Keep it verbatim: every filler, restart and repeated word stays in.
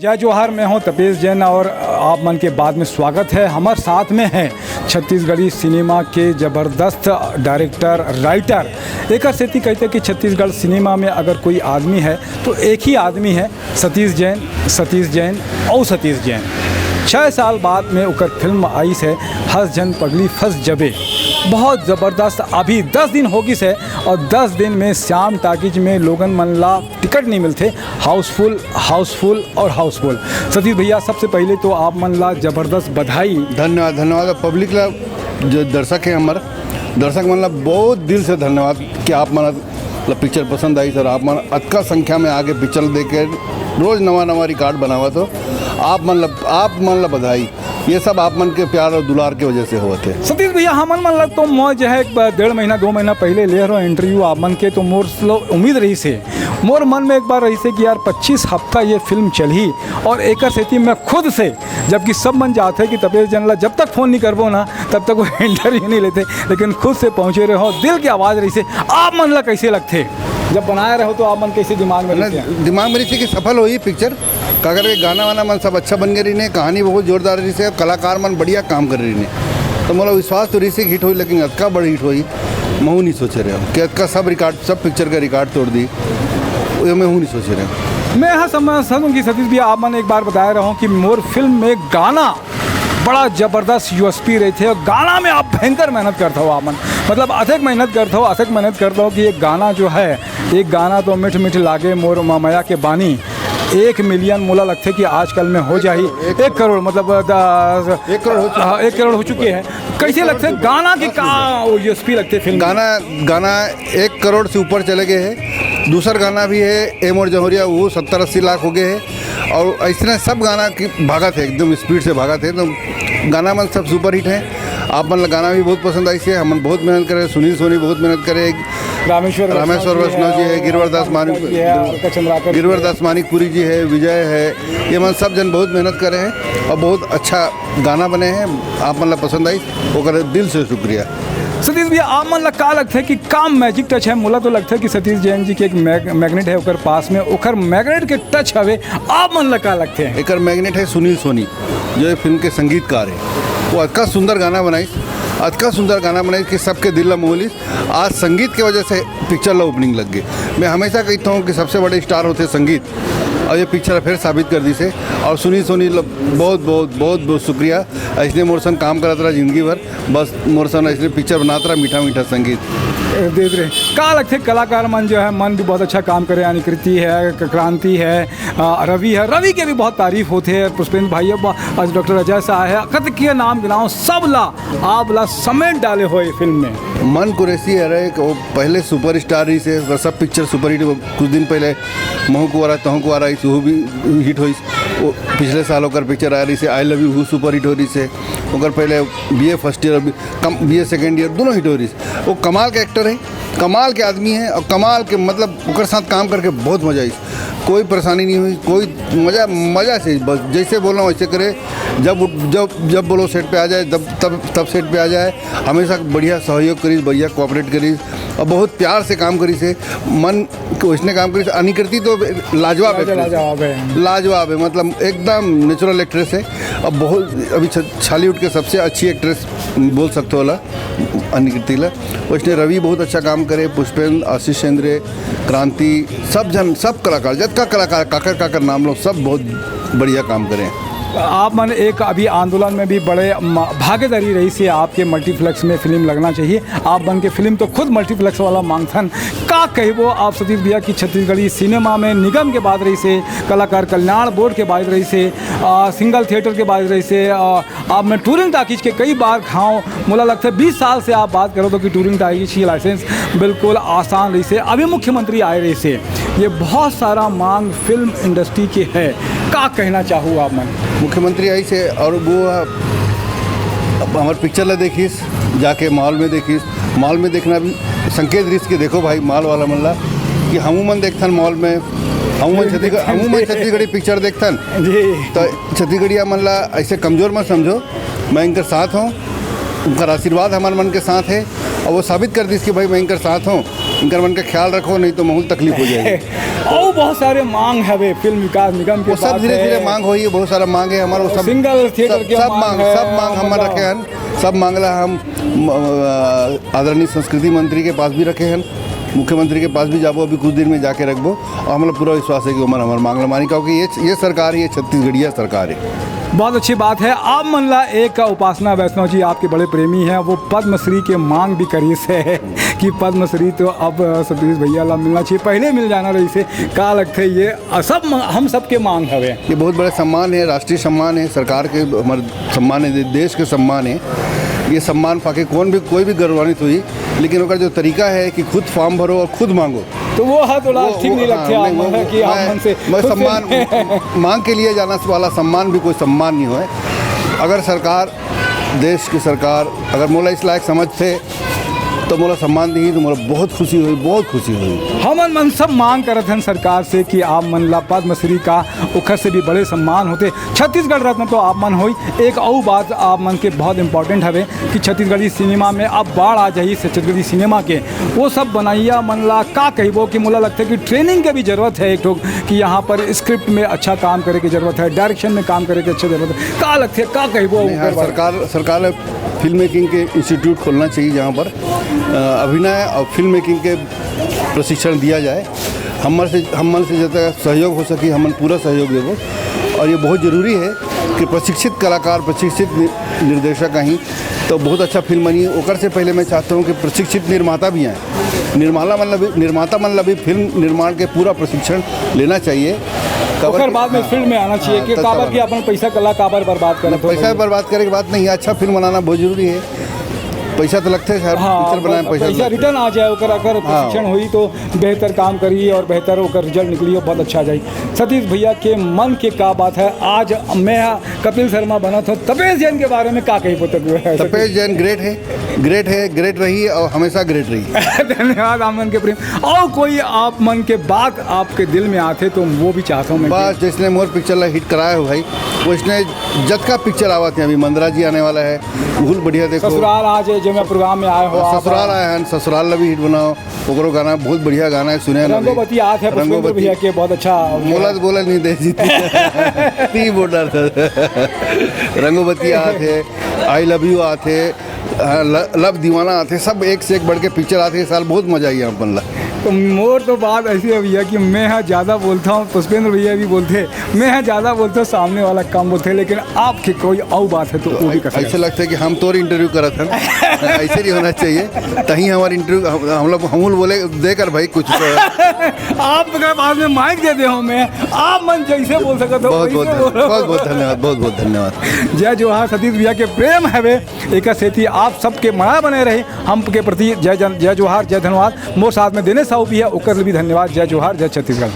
जय जोहार, मैं हूं तपेश जैन और आप मन के बाद में स्वागत है। हमर साथ में है छत्तीसगढ़ी सिनेमा के जबरदस्त डायरेक्टर, राइटर। एकर सेती कहते कि छत्तीसगढ़ सिनेमा में अगर कोई आदमी है तो एक ही आदमी है, सतीश जैन, सतीश जैन और सतीश जैन। छः साल बाद में ओकर फिल्म आइस है हंस झन पगली फंस जबे। बहुत जबरदस्त। अभी दस दिन हो गिस है और दस दिन में श्याम टाकीज में लोगन मन ला टिकट नहीं मिलथे। हाउसफुल, हाउसफुल और हाउसफुल। सतीश भैया, सबसे पहले तो आप मन ला जबरदस्त बधाई। धन्यवाद, धन्यवाद। पब्लिक ला, जो दर्शक है हमर, दर्शक मन ला बहुत दिल से धन्यवाद कि आप मन ला पिक्चर पसंद आइस और आप मन अतका संख्या में आके पिक्चर देख के रोज नवा नवा रिकॉर्ड बनावत हो। आप मन ला, आप मन ला बधाई। ये सब आप मन के प्यार और दुलार के वजह से होवत है। सतीश भैया, हमन मन ला तो मैं जो है एक बार डेढ़ महीना, दो महीना पहले ले रहो इंटरव्यू आप मन के, तो मोर लो उम्मीद रहिस हे, मोर मन में एक बार रहिस हे कि यार पच्चीस हफ्ता ये फिल्म चलही और एकर सेती मैं खुद से, जबकि सब मन जाथे कि तपेश जैन ला जब तक फोन नहीं करबो ना तब तक वो इंटरव्यू नहीं लेते, लेकिन खुद से पहुंचे रहे हो, दिल की आवाज रहिस हे। आप मन ला कैसे लगथे जब बनाए रहो तो आप मन कैसे दिमाग में ना, रहिस हे? दिमाग में रहिस हे कि सफल होही पिक्चर, काकर के गाना वाना मन सब अच्छा बन गए रहिने, कहानी बहुत जोरदार रहिस हे, कलाकार मन बढ़िया काम कर रहिने। तो मोला विश्वास तो रहिस हे कि हिट होही, लेकिन अतका बड़ हिट होही, महू नहीं सोचे रहे कि अतका सब रिकॉर्ड, सब पिक्चर का रिकॉर्ड तोड़ दी, ये महू नहीं सोचे रहे। मैं यहाँ समझ सकूँ कि सतीश भैया, आप मन एक बार बताए रहो कि मोर फिल्म में गाना बड़ा जबरदस्त यूएसपी रहिथे और गाना में आप भयंकर मेहनत करत हो। आप मन मतलब अतेक मेहनत करत हो, अतेक मेहनत करत हो कि ये गाना जो है, एक गाना तो मीठ मीठ लागे मोर ममया के बानी, एक मिलियन मोला लगथे कि आजकल में हो जाही। एक करोड़, मतलब, द-, एक करोड़ हो चुके हाँ, एक करोड़ हो चुके हैं। कैसे लगथे गाना के का यूएसपी लगथे फिल्म? गाना, गाना एक करोड़ से ऊपर चले गए हैं। दूसर गाना भी है ए मोर जहुरिया, वो सत्तर अस्सी लाख हो गए हैं। और ऐसने सब गाना की भागत है, एकदम स्पीड से भागत है। तो गाना मन सब सुपरहिट है। आप मन ला गाना भी बहुत पसंद आइस हे, हमन बहुत मेहनत करे, सुनील सोनी बहुत मेहनत करे, रामेश्वर रामेश्वर वैष्णव जी है, गिरवर दास मानिक, जी है, अलका चंद्राकर जी गिरवर है। दास मानिकपुरी जी है, विजय है, ये मन सब जन बहुत मेहनत करे हैं और बहुत अच्छा गाना बने हैं। आप मन ला पसंद आइस, ओकर दिल से शुक्रिया। सतीश भैया, आप मन ला का लगथे कि का मैजिक टच है? मोला तो लगथे कि सतीश जैन जी के एक मैग-, मैग्नेट है ओकर पास में, ओकर मैग्नेट के टच हवे। आप मन ला का लगथे? एकर मैग्नेट है सुनील सोनी, जो ये फिल्म के संगीतकार है। वो अतका सुंदर गाना बनाइस, अतका सुंदर गाना बनाइस कि सबके दिल ला मोह लिस। आज संगीत के वजह से पिक्चर ला ओपनिंग लग गई। मैं हमेशा कहता हूँ कि सबसे बड़े स्टार होते संगीत, और ये पिक्चर फिर साबित कर दिस हे। और सुनील सोनी ला बहुत, बहुत, बहुत, बहुत शुक्रिया। ऐसने मोर संग काम करत रहा जिंदगी भर, बस मोर संग ऐसने पिक्चर बनात रहा, मीठा मीठा संगीत। देख रहे, का लगथे कलाकार मन जो है, मन भी बहुत अच्छा काम करे, यानी कृति है, क-, क्रांति है, अ, रवि है, रवि के भी बहुत तारीफ होथे, पुष्पेंद्र भाई, अब आज डॉक्टर अजय शाह है, कत के नाम गिनाओ, सब ला, आप ला समेट डाले हो ये फिल्म में। मन कुरैशी है रे, वो पहले सुपरस्टार रहिस हे, सब पिक्चर सुपरहिट। कुछ दिन पहले महू कुंवारा तहू कुंवारा आइस, वो भी हिट होइस। वो पिछले साल ओकर पिक्चर आ रहिस हे आई लव यू, वो सुपरहिट हो रहिस हे। ओकर पहले बीए फर्स्ट ईयर, अभी कम, बीए सेकंड ईयर, दोनों हिट हो रहिस। वो कमाल के एक्टर है, कमाल के आदमी है और कमाल के, मतलब, ओकर साथ काम करके बहुत मजा आइस। कोई परेशानी नहीं हुई, कोई मजा, मजा से, बस जैसे बोलना वैसे करे। जब उठ-, जब, जब बोलो सेट पे आ जाए, तब, तब, तब सेट पे आ जाए। हमेशा बढ़िया सहयोग करिस, बढ़िया कोऑपरेट करिस और बहुत प्यार से काम करिस हे। मन के वैसने काम करिस। अनिकृति तो लाजवाब लाजवाब, एक्ट्रेस है। लाजवाब है। लाजवाब है, मतलब एकदम नेचुरल एक्ट्रेस है। अब बहुत अभी छ-, छॉलीवुड के सबसे अच्छी एक्ट्रेस बोल सकते हो ला, अनिकृति ला। वैसने रवि बहुत अच्छा काम करे, पुष्पेंद्र, आशीष चंद्र, क्रांति, सब जन, सब कलाकार, जतका कलाकार, काकर काकर नाम लो, सब बहुत बढ़िया काम करे। आप मन एक अभी आंदोलन में भी बड़े म-, भागीदारी रहिस हे आपके, मल्टीप्लेक्स में फिल्म लगना चाहिए। आप मन के फिल्म तो खुद मल्टीप्लेक्स वाला मांगथन। का कहबो आप सतीश भैया कि छत्तीसगढ़ी सिनेमा में निगम के बात रहिस हे, कलाकार कल्याण बोर्ड के बात रहिस हे, आ, सिंगल थिएटर के बात रहिस हे, आ, आप मन टूरिंग टाकीज के कई बार घाव, मोला लगथे बीस साल से आप बात करो तो कि टूरिंग टाकीज की लाइसेंस बिल्कुल आसान रहिस हे। अभी मुख्यमंत्री आए रहिस हे, ये बहुत सारा मांग फिल्म इंडस्ट्री के है, का कहना चाहू आप मन? मुख्यमंत्री आइस हे और वो अब हमार पिक्चर ला देखिस, जाके मॉल में देखिस, मॉल में देखना भी संकेत रहिस कि देखो भाई, मॉल वाला मन ला कि हमू मन देखथन मॉल में, हमू मन छत्तीसगढ़, हमू मन छत्तीसगढ़ी पिक्चर देखथन। जी। तो छत्तीसगढ़िया मन ला ऐसे कमजोर मत समझो, मैं इनकर साथ हूँ, उनकर आशीर्वाद हमारे मन के साथ है और वो साबित कर दिस कि भाई मैं इनकर साथ हूँ। इनकर मन का ख्याल रखो, नहीं तो बहुत तकलीफ हो जाएगी। और बहुत सारे मांग हवे फिल्म विकास निगम के वो सब पास धीरे है। धीरे मांग होई, बहुत सारा मांग है हमारा, वो सब सिंगल थिएटर सब, के सब मांग मांग, है, सब मांग हमर मतलब रखे हैं, सब मांगला हम म, अ, आदरणीय संस्कृति मंत्री के पास भी रखे हैं, मुख्यमंत्री के पास भी जाबो, अभी कुछ दिन में जाके रखबो। और हमला पूरा विश्वास है कि ओमन हमर मांग ल मानी, क्योंकि ये, ये सरकार, ये छत्तीसगढ़िया सरकार है। बहुत अच्छी बात है। आप मन ला एक उपासना वैष्णव जी आपके बड़े प्रेमी हैं, वो पद्मश्री के मांग भी करिस है कि पद्मश्री तो अब सतीश भैया ला मिलना चाहिए, पहले मिल जाना रहिसे। का लगथे ये सब म-, हम सबके मांग हवे। ये बहुत बड़ा सम्मान है, राष्ट्रीय सम्मान है, सरकार के हमारे सम्मान है, दे-, देश के सम्मान है। ये सम्मान पाके कौन भी, कोई भी गौरवान्वित हुई, लेकिन ओकर जो तरीका है कि खुद फॉर्म भरो और खुद मांगो, तो वो है थोड़ा वो, ठीक वो, नहीं लगता हाँ, आप नहीं, वो, मन वो, कि आप मैं, मन से मैं खुद से सम्मान मांग के लिए जाना वाला सम्मान भी कोई सम्मान नहीं होए। अगर सरकार, देश की सरकार अगर मोला इस लायक समझते तो मोला सम्मान दी तो मोला बहुत खुशी हुई, बहुत खुशी हुई। हमन मन सब मांग करत हन सरकार से कि आप मन ला पद्मश्री का ओखर से भी बड़े सम्मान होते, छत्तीसगढ़ रत्न तो आप मन होई। एक अउ बात आप मन के बहुत इंपॉर्टेंट हवे कि छत्तीसगढ़ी सिनेमा में अब बाढ़ आ जाही, छत्तीसगढ़ी सिनेमा के वो सब बनैया मन ला का कहिबो कि मोला लगता है कि ट्रेनिंग के भी जरूरत है एक ठो, कि यहाँ पर स्क्रिप्ट में अच्छा काम करे की जरूरत है, डायरेक्शन में काम करे की अच्छा जरूरत है। का लगता है, का कहिबो नहीं, हाँ, ओकर बारे में? सरकार, सरकार फिल्म मेकिंग के इंस्टीट्यूट खोलना चाहिए, जहाँ पर अ, अभिनय और फिल्म मेकिंग के प्रशिक्षण दिया जाए। हमर से, हमन से जतका सहयोग हो सके, हमन पूरा सहयोग देबो। और ये बहुत जरूरी है कि प्रशिक्षित कलाकार, प्रशिक्षित नि-, निर्देशक आही तो बहुत अच्छा फिल्म बनी। ओकर से पहले मैं चाहता हूँ कि प्रशिक्षित निर्माता भी आए, निर्माता मन ला भी, निर्माता मन ला भी फिल्म निर्माण के पूरा प्रशिक्षण लेना चाहिए। काबर ओकर कि, बाद में हाँ, फील्ड में आना चाहिए हाँ, कि तब काबर तब कि अपन पैसा कला काबर बर्बाद करत हो पैसा भाई। बर्बाद करे के बात नहीं है, अच्छा फिल्म बनाना बहुत जरूरी है। पैसा तो लगते है, हाँ, पिक्चर बनाए, पैसा पैसा लगते है। रिटर्न आ जाए, ओकर, अगर हाँ। प्रशिक्षण होई तो बेहतर काम करी और बेहतर ओकर रिजल्ट निकली और बहुत अच्छा जाई। सतीश भैया के मन के का बात है, आज मैं कपिल शर्मा बना था, तपेश जैन के बारे में का कही पुत्र? तपेश जैन ग्रेट है, ग्रेट है, ग्रेट रही और हमेशा ग्रेट रही। धन्यवाद आप मन के प्रेम। और कोई आप मन के बात आपके दिल में आते तो वो भी चाहता हूँ मैं बस कि जैसने मोर पिक्चर ला हिट कराए हो भाई, वैसने जतका पिक्चर आवत है, अभी मंदरा जी आने वाला है, बहुत बढ़िया। देखो ससुराल आज है, जो मैं प्रोग्राम में आए हो आप। ससुराल आए हैं, ससुराल ला भी हिट बनाओ, ओकरो गाना बहुत बढ़िया गाना है, सुने हैं अभी। रंगोबती आत है पुष्पेंद्र रंगोबती। भैया के, बहुत अच्छा। मोला तो बोला नहीं दे जी। ती बोल रहा था। रंगोबती आत है, आई लव यू आत है, हाँ, ल-, लव दीवाना आत है, सब एक से एक बढ़ के पिक्चर आत है, ये साल बहुत मजा आई अपन ला। तो मोर तो बात ऐसी है भैया कि मैं हाँ ज़्यादा बोलता हूँ, पुष्पेंद्र भैया भी बोलते हैं, मैं हाँ ज़्यादा बोलता हूँ, सामने वाला कम बोलते हैं, लेकिन आपकी कोई और बात है तो वो भी कर सकते ऐसे हैं। लगता है कि हम तोर इंटरव्यू करत हन। ऐसे नहीं होना चाहिए। तहीं हमारे इंटरव्यू हम, हम लोग हमूल बोले देकर भाई कुछ तो। आपके बाद में माइक दे दे हूँ मैं, आप मन जैसे बोल सकते हो बहुत वैसे बहुत धन्यवाद, बोलो। बहुत बहुत धन्यवाद, बहुत बहुत धन्यवाद। जय जोहार सतीश भैया के प्रेम हवे, एक सेती आप सबके मया बने रहे, हम के प्रति जय जन, जय जोहार, जय धन्यवाद। मोर साथ में दिनेश साहू भी है, ओकर भी धन्यवाद। जय जोहार, जय छत्तीसगढ़।